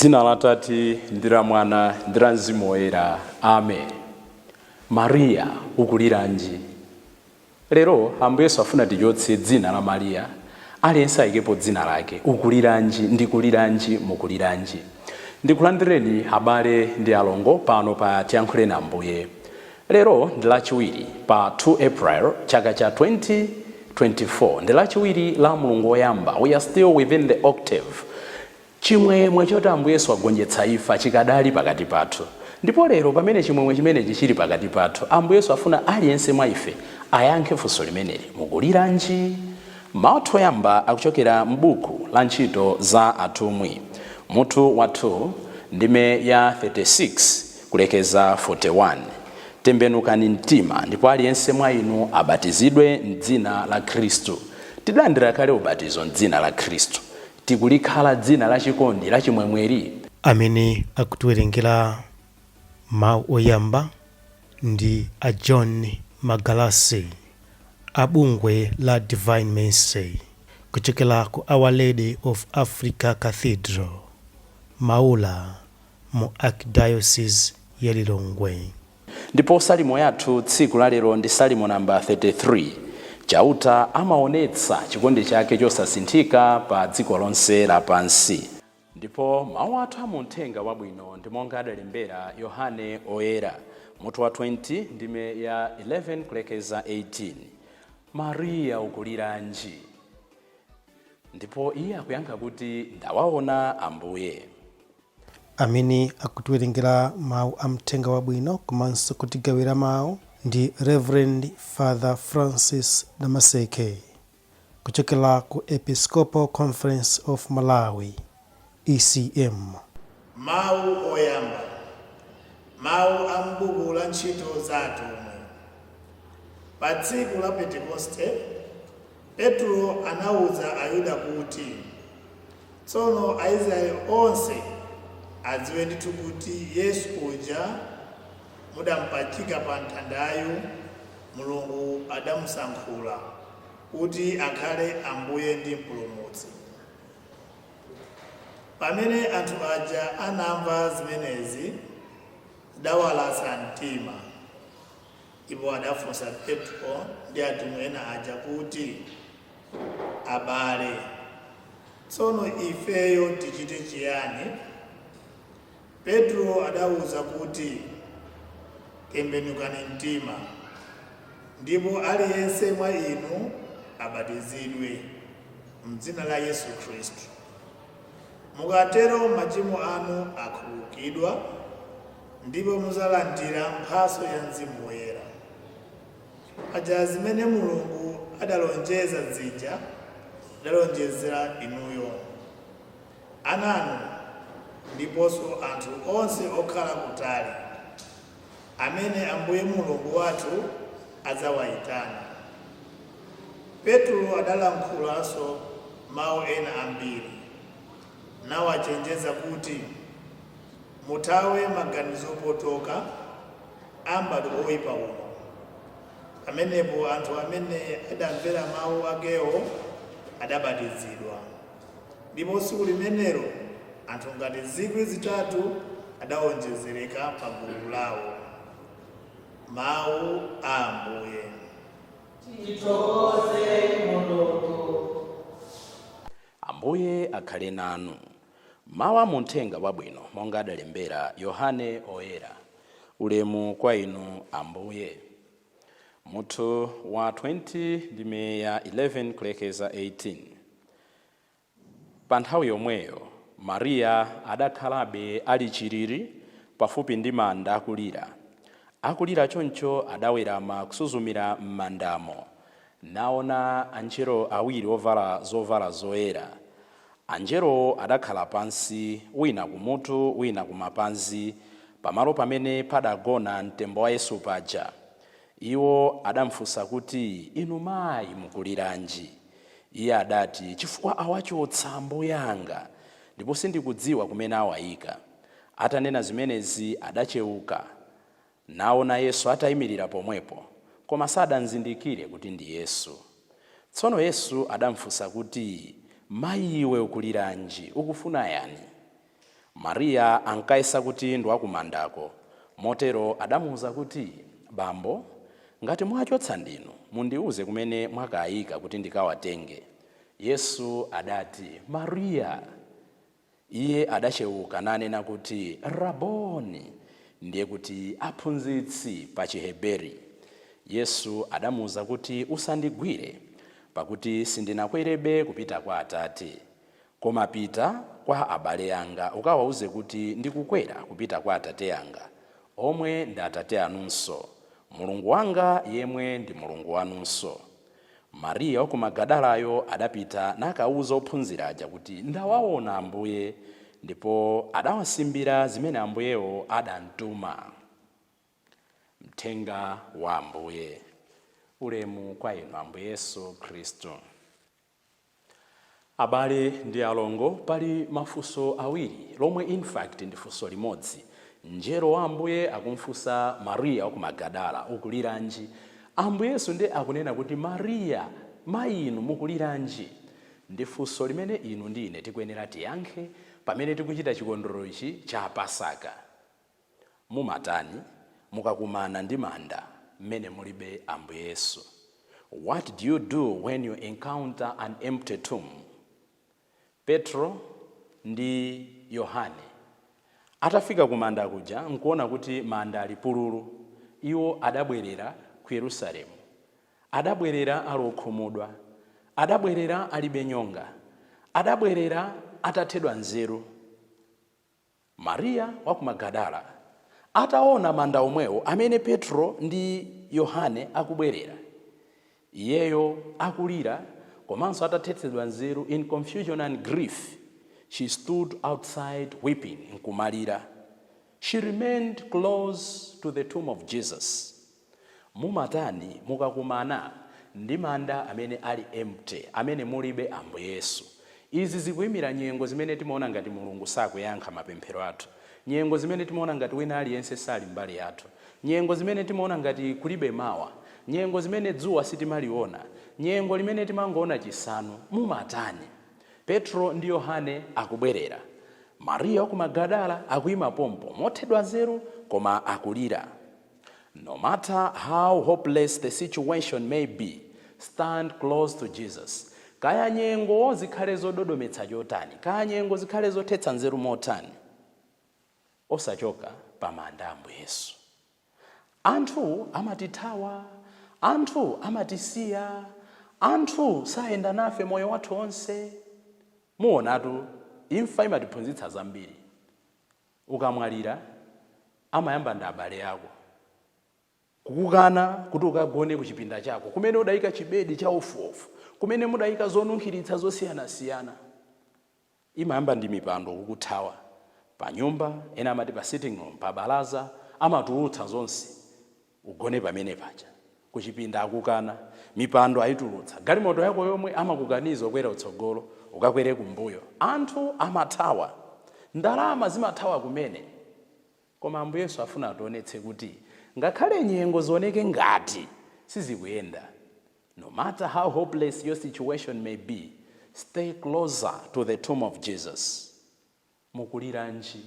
Dzina la Tate ndi la Mwana ndi la Mzimu Woyera. Amen. Mariya, ukuliranji? Lero Ambuye Yesu afuna tichotse dzina la Mariya, aliyense ayikepo dzina lake. Ukuliranji? Ndikuliranji? Mukuliranji? Ndikulandireni abale ndi alongo pano pa Tiyankhuleni Ambuye. Lero ndi Lachiwiri pa 2 April chaka cha 2024. Ndi Lachiwiri la mulungu woyamba. We are still within the octave. Chimwemwe choti Ambuye Yesu agonjetsa imfa chikadali pakati pathu. Ndipo lero pamene chimwemwe chimenechi chili pakati pathu, Ambuye Yesu afuna aliyense mwa ife ayankhe funso limeneli: mukuliranji? Mawu athu oyamba akuchokera m'buku la Ntchito za Atumwi, mutu wa 2, ndime ya 36 kulekeza 41. Tembenukani mtima, ndipo aliyense mwa inu abatizidwe m'dzina la Khristu. Tidalandira kale ubatizo m'dzina la Khristu. Tikulikhala dzina la chikondi la chimwemweri? Amene akutiwerengera mawu oyamba ndi a John Magalasi a bungwe la Divine Mercy kuchokera ku Our Lady of Africa Cathedral, Maula, mu Archdiocese ya Lilongwe. Ndipo salimo yathu tsiku la lero ndi Salimo namba 33. Chauta amaonetsa chikondi chake chosasinthika pa dziko lonse lapansi. Ndipo mawu athu amuthenga wabwino ndi monga adalembera Yohane Oyera, mutu wa 20, ndime ya 11 kulekeza 18. Mariya, ukuliranji? Ndipo iye akuyankha kuti, "Ndawaona Ambuye." Amene akutiwerengera mawu a mthenga wabwino komanso kutigawira mawu ndi Reverend Father Francis Damaseke kuchokera ku Episcopal Conference of Malawi, ECM. Mawu oyamba. Mawu a m'buku la Ntchito za Atumwi. Pa tsiku la Pentekoste, Petro anawuza Ayuda kuti, "Tsono Aisraeli onse adziwe ndithu kuti Yesu uja mudampachika pa mtandayu, Mulungu adamusankhula kuti akhale Ambuye ndi Mpulumutsi." Pamene anthu aja anamva zimenezi, zidawalasa mtima, ndipo adafunsa Petro ndi atumwi ena aja kuti, "Abale, tsono ifeyo tichite chiyani?" Petro adawuza kuti, "Tembenukani mtima, ndipo aliyense mwa inu abatizidwe m'dzina la Yesu Khristu. Mukatero machimo anu akhululukidwa, ndipo muzalandira mphatso ya Mzimu Woyera. Paja zimene Mulungu adalonjeza zija adalonjezera inuyo, ana anu, ndiponso anthu onse okhala kutali, amene Ambuye Mulungu wathu adzawayitana." Petro adalankhulanso mawu ena ambiri, nawachenjeza kuti, "Muthawe maganizo opotoka a m'badwo oyipa uno." Pamenepo anthu amene adamvera mawu akewo adabatizidwa, ndipo tsiku limenelo anthu ngati 3,000 adawonjezereka pa gulu lawo. Mawu a Ambuye. Tithokoze Mulungu. Ambuye akhale nanu. Mawu a muthenga wabwino monga adalembera Yohane Oyera. Ulemu kwa inu, Ambuye. Mutu wa 20, ndime ya 11 kulekeza 18. Pa nthawi yomweyo Mariya adakhalabe ali chilili pafupi ndi manda akulira. Akulira choncho, adawerama kusuzumira m'mandamo, naona anjelo awiri ovala zovala zoyera. Anjelowo adakhala pansi, wina kumutu, wina kumapazi, pamalo pamene padagona mtembo wa Yesu paja. Iwo adamfunsa kuti, "Inu mayi, mukuliranji?" Iye adati, "Chifukwa awachotsa Ambuye anga, ndipo sindikudziwa kumene awayika." Atanena zimenezi, adachewuka naona Yesu atayimirira pomwepo, koma sadamzindikire kuti ndi Yesu. Tsono Yesu adamfunsa kuti, "Mayiwe, ukuliranji? Ukufuna yani?" Mariya ankayesa kuti ndi wakumandako, motero adamuwuza kuti, "Bambo, ngati mwachotsa ndinu, mundiwuze kumene mwakayika kuti ndikawatenge." Yesu adati, "Mariya." Iye adachewuka nanena kuti, "Raboni," ndiye kuti aphunzitsi pa Chiheberi. Yesu adamuwuza kuti, "Usandigwire, pakuti sindinakwerebe kupita kwa Atate. Koma pita kwa abale anga, ukawawuze kuti ndikukwera kupita kwa Atate anga, omwe ndi Atate anunso, Mulungu wanga yemwe ndi Mulungu wanunso." Mariya wa ku Magadalayo adapita nakawuza ophunzira aja kuti, "Ndawaona Ambuye," ndipo adawasimbira zimene Ambuyewo adamtuma. Mthenga wa Ambuye. Ulemu kwa inu, Ambuye Yesu Khristu. Abale ndi alongo, pali mafunso awiri, lomwe in fact ndi funso limodzi. Mngelo wa Ambuye akumfunsa Mariya wa ku Magadala, "Ukuliranji?" Ambuye Yesu ndi akunena kuti, "Mariya, mayi inu, mukuliranji?" Ndi funso limene inu ndi ine tikuyenera tiyankhe pamene tikuchita chikondwerero ichi cha Pasaka. Mumatani mukakumana ndi manda mmene mulibe Ambuye Yesu? What do you do when you encounter an empty tomb? Petro ndi Yohane atafika kumanda kuja nkuona kuti manda ali pululu, iwo adabwerera ku Yerusalemu. Adabwerera ali okhumudwa, adabwerera alibe nyonga, adabwerera atathedwa nzeru. Mariya wa ku Magadala ataona manda omwewo amene Petro ndi Yohane akubwerera, iyeyo akulira komanso atathetsedwa nzeru, in confusion and grief, she stood outside weeping, nkumalira. She remained close to the tomb of Jesus. Mumatani mukakumana ndi manda amene ali empty, amene mulibe Ambuye Yesu? Izi zikuyimira nyengo zimene timaona ngati Mulungu sakuyankha mapemphero athu, nyengo zimene timaona ngati wina aliyense sali mbali yathu, nyengo zimene timaona ngati kulibe mawa, nyengo zimene dzuwa sitimaliona, nyengo limene timangoona chisanu. Mumatani? Petro ndi Yohane akubwerera, Mariya wa ku Magadala akuyima pompo mothedwa nzeru koma akulira. No matter how hopeless the situation may be, stand close to Jesus. Kaya nyengo zikhale zododometsa chotani, kaya nyengo zikhale zothetsa nzeru motani, osachoka pa manda Ambuye Yesu. Anthu amatithawa, anthu amatisiya, anthu sayenda nafe moyo wathu onse. Muonatu, imfa imatiphunzitsa zambiri. Ukamwalira, amayamba ndi abale ako kukukana kuti ukagone ku chipinda chako kumene udayika chibedi cha ofuofu, kumene mudayika zonunkhiritsa zosiyanasiyana. Imayamba ndi mipando kukuthawa pa nyumba, ena amati pa sitting room, pa balaza, amatulutsa zonse, ugone pamene paja. Kuchipinda akukana, mipando ayitulutsa, galimoto yako yomwe amakukaniza ukwera utsogolo, ukakwere kumbuyo. Anthu amathawa, ndalama zimathawa kumene. Koma Ambuye Yesu afuna ationetse kuti ngakhale nyengo zioneke ngati sizikuyenda, no matter how hopeless your situation may be, stay closer to the tomb of Jesus. Mukuliranji?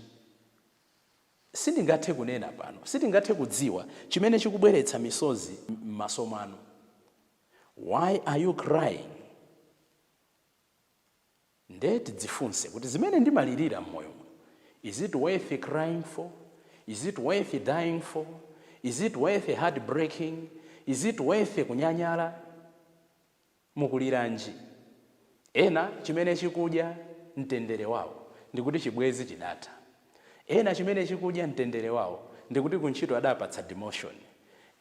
Sindingathe kunena pano, sindingathe kudziwa chimene chikubweretsa misozi m'maso mwanu. Why are you crying? Nde tidzifunse kuti zimene ndimalirira m'moyo muno, is it worth crying for? Is it worth dying for? Is it worth heartbreaking? Is it worth kunyanyala? Mukuliranji? Ena chimene chikudya mtendere wawo ndikuti chibwezi chidatha. Ena chimene chikudya mtendere wawo ndikuti kuntchito adapatsa demotion.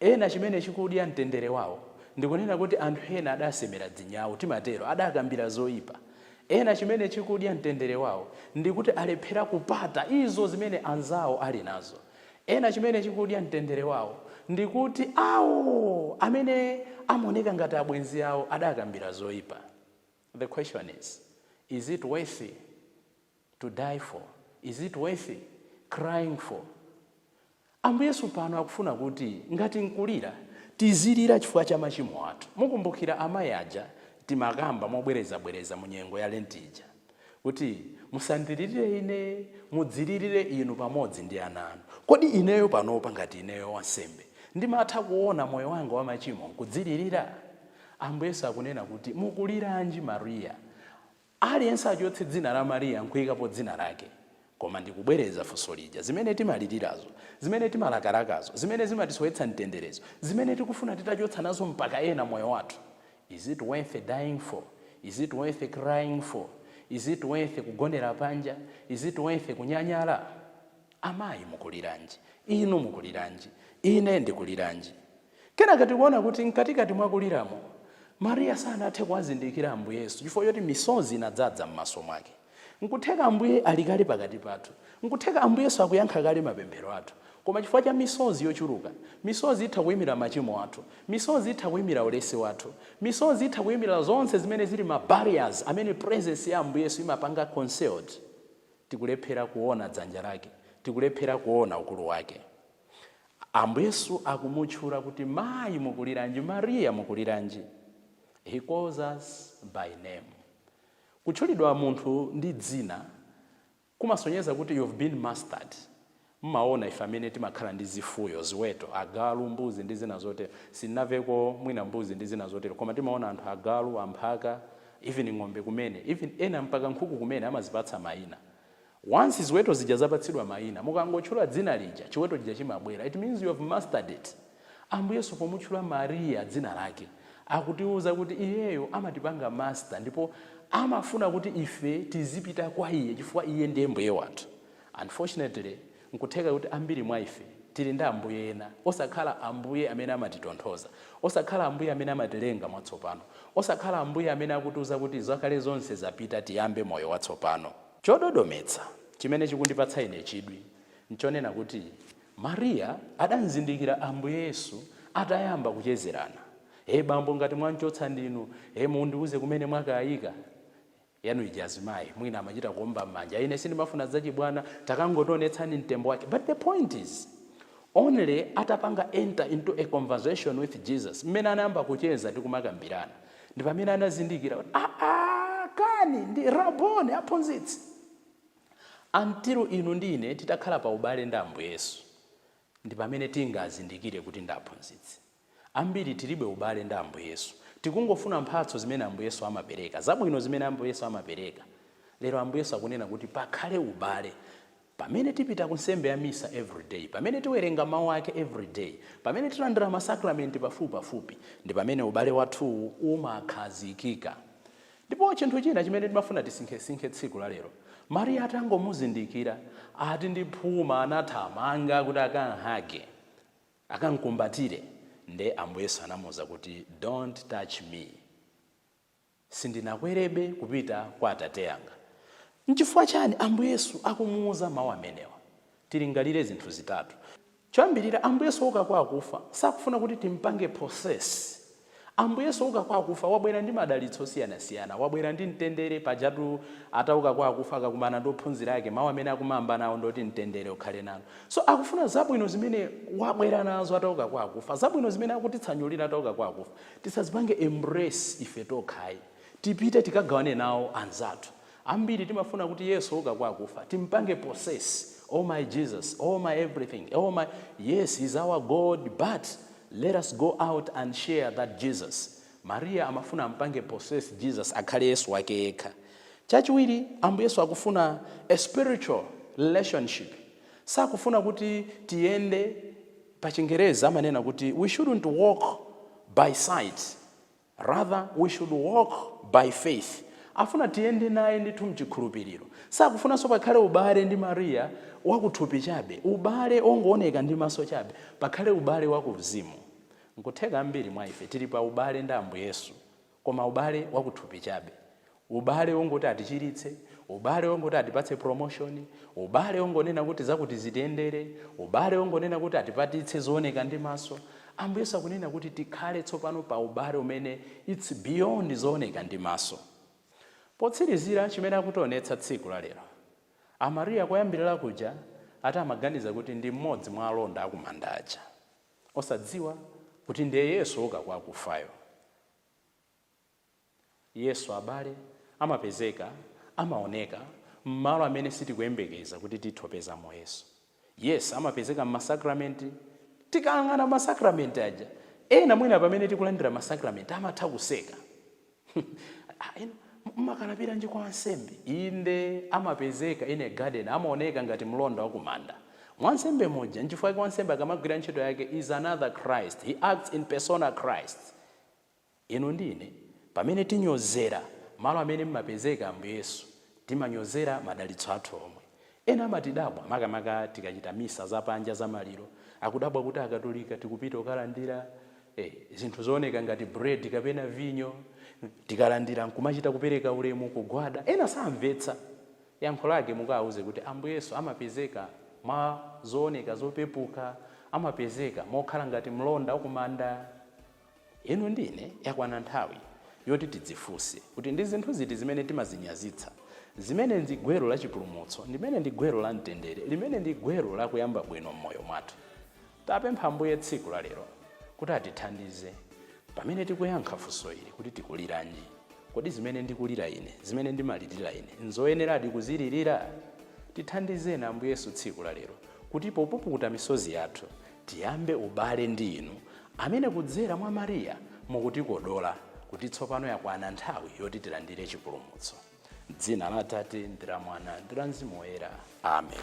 Ena chimene chikudya mtendere wawo ndikunena kuti anthu ena adasemera dzinyawo, timatero, adakambira zoyipa. Ena chimene chikudya mtendere wawo ndikuti alephera kupata izo zimene anzawo ali nazo. Ena chimene chikudya mtendere wawo ndikuti awo amene amaoneka ngati abwenzi awo adakambira zoyipa. The question is it worth to die for? Is it worth crying for? Ambuye Yesu pano akufuna kuti ngati nkulira, tizilira chifukwa cha machimo athu. Mukumbukira amayi aja timakamba mobwerezabwereza mu nyengo ya Lent ija. Kuti musandilirire ine, mudzilirire inu pamodzi ndi ana anu. Kodi ineyo panopa, ngati ineyo wansembe, ndimatha kuona moyo wanga wa machimo nkudzilirira? Ambuye Yesu akunena kuti, "Mukuliranji Mariya?" Aliyense achotse dzina la Mariya nkuyikapo dzina lake. Koma ndikubwereza funso lija: zimene timalirirazo, zimene timalakalakazo, zimene zimatisowetsa mtenderezo, zimene tikufuna titachotsa nazo mpaka ena moyo wathu, is it worth dying for? Is it worth crying for? Is it worth kugonera panja? Is it worth kunyanyala? Amayi, mukuliranji? Inu mukuliranji? Ine ndikuliranji? Kenaka tikuona kuti mkatikati mwakuliramo, Mariya sanathe kuwazindikira Ambuye Yesu chifukwa choti misozi inadzaza m'maso mwake. Nkutheka Ambuye ali kale pakati pathu, nkutheka Ambuye Yesu akuyankha kale mapemphero athu, koma chifukwa cha misozi yochuluka. Misozi itha kuyimira machimo athu, misozi itha kuyimira ulesi wathu, misozi itha kuyimira zonse zimene zili ma barriers amene presence ya Ambuye Yesu imapanga concealed. Tikulephera kuona dzanja lake, tikulephera kuona ukulu wake. Ambuye Yesu akumutchula kuti, "Mayi, mukuliranji? Mariya, mukuliranji?" He calls us by name. Kutchulidwa munthu ndi dzina kumasonyeza kuti you've been mastered. Mmaona ife amene timakhala ndi zifuyo, ziweto, agalu, mbuzi ndi zina zotero. Sinnaveko mwina mbuzi ndi zina zotero, koma timaona anthu agalu, amphaka, even ng'ombe kumene, even ena mpaka nkhuku kumene amazipatsa mayina. Once ziweto zija zapatsidwa mayina, mukangotchula dzina lija, chiweto chija chimabwera. It means you have mastered it. Ambuye Yesu pomutchula Mariya dzina lake, akutiuza kuti iyeyo amatipanga master, ndipo amafuna kuti ife tizipita kwa iye chifukwa iye ndiye mbuye wathu. Unfortunately, nkutheka kuti ambiri mwa ife tili ndi ambuye ena, osakhala Ambuye amene amatitonthoza, osakhala Ambuye amene amatilenga mwatsopano, osakhala Ambuye amene akutiuza kuti zakale zonse zapita, tiyambe moyo watsopano. Chododometsa chimene chikundipatsa ine chidwi nchonena kuti Mariya adanzindikira Ambuye Yesu atayamba kuchezerana. "He bambo, ngati mwanchotsa ndinu, he mundiuze kumene mwakayika." Yanu ija azimayi mwina amachita kuomba m'manja, "Ine sindimafuna zachibwana, takangotionetsani mtembo wake." But the point is, only atapanga enter into a conversation with Jesus, mmene anayamba kucheza ndi kumakambirana, ndi pamene anazindikira kuti, "Aa, kani ndi Raboni, aphunzitsi." Until inu ndi ine titakhala pa ubale ndi Ambuye Yesu, ndi pamene tingazindikire kuti ndi aphunzitsi. Ambiri tilibe ubale ndi Ambuye Yesu, tikungofuna mphatso zimene Ambuye Yesu amapereka, zabwino zimene Ambuye Yesu amapereka. Lero Ambuye Yesu akunena kuti pakhale ubale. Pamene tipita ku nsembe ya misa every day, pamene tiwerenga mawu ake every day, pamene tilandira masakramenti pafupipafupi, ndi pamene ubale wathuwu umakhazikika. Ndipo chinthu china chimene timafuna tisinkhesinkhe tsiku la lero, Mariya atangomuzindikira, ati ndi phuma anathamanga kuti akanhage, akankumbatire. Nde Ambuye Yesu anamuwuza kuti, "Don't touch me, sindinakwerebe kupita kwa Atate anga." Nchifukwa chani Ambuye Yesu akumuwuza mawu amenewa? Tilingalire zinthu zitatu. Choyambirira, Ambuye Yesu wauka kwa akufa sakufuna kuti timpange possess. Ambuye Yesu wauka kwa akufa wabwera ndi madalitso osiyanasiyana, wabwera ndi mtendere. Pajatu atauka kwa akufa, akakumana ndi ophunzira ake, mawu amene akumamba nawo ndoti, "Mtendere ukhale nanu." So akufuna zabwino zimene wabwera nazo atauka kwa akufa, zabwino zimene akutitsanyulira atauka kwa akufa, tisazipange embrace ife tokhayi, tipite tikagawane nawo anzathu. Ambiri timafuna kuti Yesu wauka kwa akufa timpange possess. "Oh my Jesus, oh my everything, oh my." Yes, he's our God, but let us go out and share that Jesus. Maria amafuna ampange possess Jesus, akhale Yesu wake yekha. Chachiwiri, Ambuye Yesu akufuna a spiritual relationship. Sakufuna kuti tiyende, pa Chingereza amanena kuti we shouldn't walk by sight, rather we should walk by faith. Afuna tiyende naye ndithu mchikhulupiriro. Sakufunanso pakhale ubale ndi Mariya wakuthupi chabe, ubale ongooneka ndi maso chabe, pakhale ubale wakuuzimu. Nkutheka ambiri mwa ife tili pa ubale ndi Ambuye Yesu, koma ubale wakuthupi chabe, ubale wongoti atichiritse, ubale wongoti atipatse promotion, ubale wongonena kuti zakuti zitiyendere, ubale wongonena kuti atipatitse zooneka ndi maso. Ambuye Yesu akunena kuti tikhale tsopano pa ubale umene it's beyond zooneka ndi maso. Potsirizira, chimene akutionetsa tsiku la lero, Amariya koyambirira kuja ati amaganiza kuti ndi mmodzi mwa alonda akumanda aja, osadziwa kuti ndiye Yesu wouka kwa akufayo. Yesu, abale, amapezeka Amaoneka m'malo amene sitikuyembekeza kuti tithopezamo Yesu. Yes, amapezeka m'masakramenti. Tikayang'ana masakramenti aja, ena mwina pamene tikulandira masakramenti amatha kuseka. "Ah, inu mmakalapiranji kwa wansembe?" Inde, amapezeka in a garden, amaoneka ngati mlonda wakumanda mwansembe muja. Nchifukwa chake wansembe akamagwira ntchito yake is another Christ. He acts in persona Christ. Inu ndine, pamene tinyozera malo amene mmapezeka Ambuye Yesu, timanyozera madalitso athu omwe. Ena amatidabwa, makamaka tikachita misa zapanja zamaliro, akudabwa kuti Akatolika tikupita kukalandira zinthu zooneka ngati bread kapena vinyo. Tikalandira nkumachita kupereka ulemu, kugwada. Ena samvetsa. Yankho lake mukawauze kuti Ambuye Yesu amapezeka mwa zooneka zopepuka, amapezeka mokhala ngati mlonda wakumanda. Inu ndine, yakwana nthawi yoti tidzifunse kuti ndi zinthu ziti zimene timazinyazitsa, zimene ndi gwero la chipulumutso, limene ndi gwero la mtendere, limene ndi gwero la kuyamba bwino m'moyo mwathu. Tapempha Ambuye tsiku la lero kuti atithandize pamene tikuyankha funso ili kuti tikuliranji. Kodi zimene ndikulira ine, zimene ndimalirira ine, nzoyeneradi kuzilirira? Tithandizeni Ambuye Yesu tsiku la lero kuti popukuta misozi yathu tiyambe ubale ndi inu amene kudzera mwa Mariya mukutikodola kuti tsopano yakwana nthawi yoti tilandire chipulumutso. Dzina la Atate ndi la Mwana ndi la Mzimu Woyera, amen.